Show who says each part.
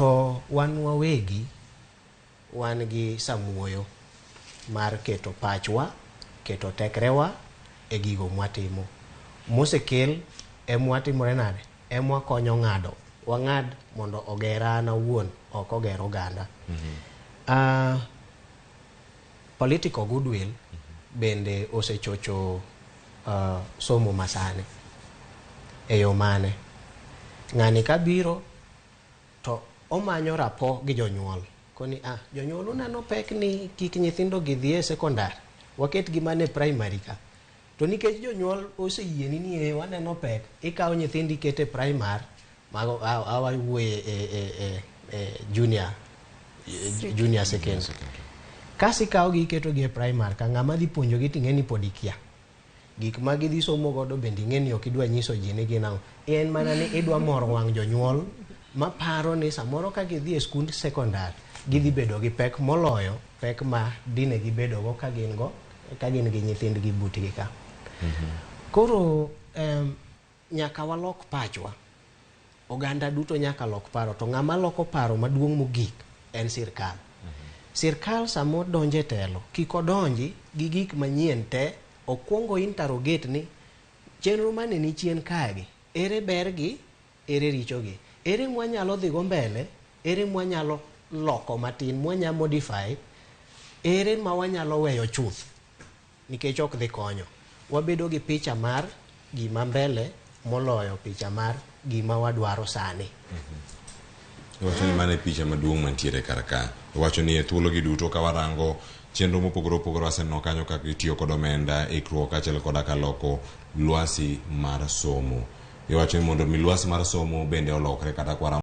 Speaker 1: To wan wawegi wan gi samuoyo mar keto pachwa, keto tekrewa e gigo mwatimo. Mosekel emwatimore nade? Emwakonyo ng'ado. Wang'ad mondo ogera an awuon, ok oger oganda. Political goodwill bende osechocho somo masani. E yo mane? Ng'ani kabiro to omanyo rapport gi jonyuol. Koni jonyuol uneno pek ni kik nyithindo gi dhi e sekondar, waket gi mana e primary ka. To nikech jonyuol oseyieni ni e waneno pek, ikawo nyithindi ikete primary, mago awa wuoye e junior secondary. Kas ikawo gi iketo gi e primary ka ng'ama dhi puonjogi ting'e ni pod ikia. Gik ma gidhi somo godo bende ing'e ni ok idwa nyiso ji ni gin ang'o. En mana ni idwa moro wang' jonyuol maparo ni samoro ka gidhi e skund sekondar gidhi bedo gi pek moloyo pek ma dine gibedo go ka gin go ka gin gi nyithindgi butgi ka. Koro nyaka walok pachwa. Oganda duto nyaka lok paro to ng'ama loko paro maduong' mogik en sirkal. Sirkal sama odonjo e telo kik odonji gi gik manyien te, okwongo interrogate ni chenro mane ni chien kaegi, ere bergi, ere richogi, ere mwanyalo dhigo mbele, ere mwanyalo loko matin, mwanya modify, ere ma wanyalo weyo chuth nikech ok dhi konyo. Wabedo gi picha mar gima mbele moloyo picha mar gima wadwaro sani.
Speaker 2: Iwacho ni mano e picha maduong' mantiere kar ka. Iwacho ni e thuologi duto ka warango chenro mopogore opogore waseneno kanyo kaka itiyo kod omenda, ikruok kaachiel koda ka loko lwasi mar somo. Iwacho ni mondo mi lwasi mar somo bende olokre kata kwarango